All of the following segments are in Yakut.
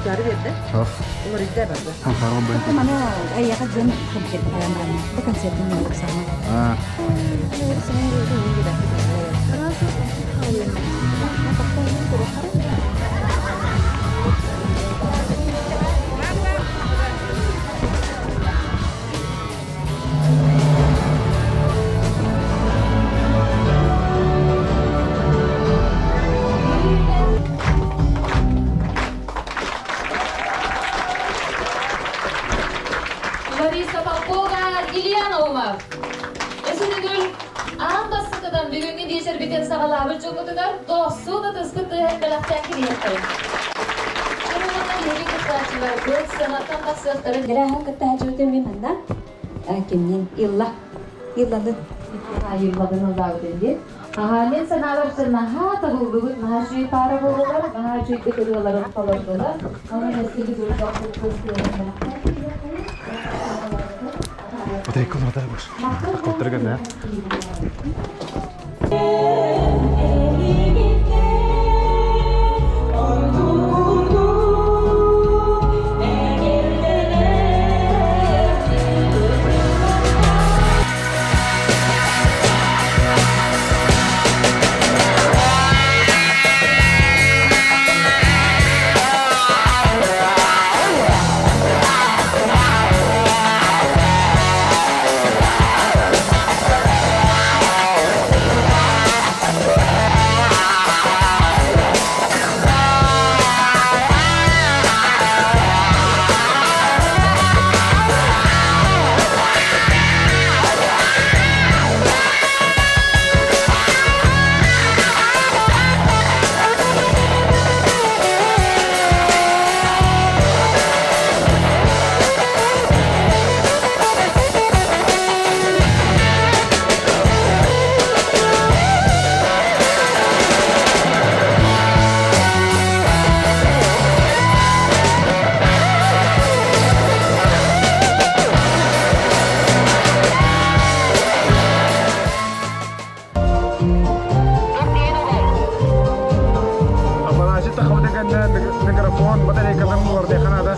Утары берді. Соф. Уларыйда барды. Хамсарга бу. Мана айаха дьон концерт бу концертин саҥа. А. Лариса Попова, Илья Наумов. Өсүнүгүл аан бастакыдан бүгүҥҥү биэчэрбитин саҕалаабыт дьоммутугар дохсун ытыспыт тыаһын бэлэхтээн кириэхтэйин. Уонна биһиги кыттааччыларбыт саҥаттан тахсыахтарын Дэрээһин кыттааччыбытын мин манна кимнин Илла Илланы Иллабын ыллаабытын диэн. Аһаа, мин санаабар наһаа табыллыбыт, наһаа үчүгэй паара буоллулар, наһаа үчүгэйдик ырыаларын толордулар. Онон өссө бүгүн Батарейка уларытар баш. Кылтырга нэ. Апанасий тахабыта кэннэ микрофон батарейкатын уларытыахха наада.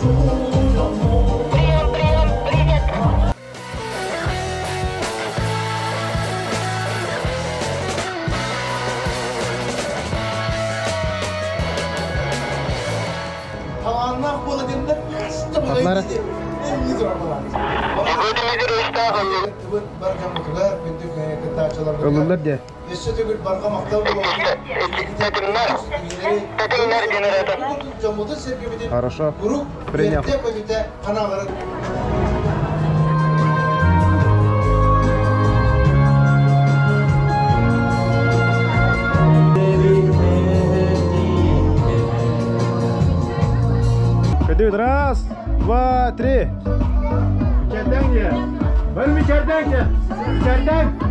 Талааннаах буола диэннэр Атлара. Ылыллар дии. Өссө төгүл барҕа махтал буолуохтун. Хорошо. Принял. Кадют, раз, два, три. Içeriden gel. Var mı içeriden gel? İçeriden.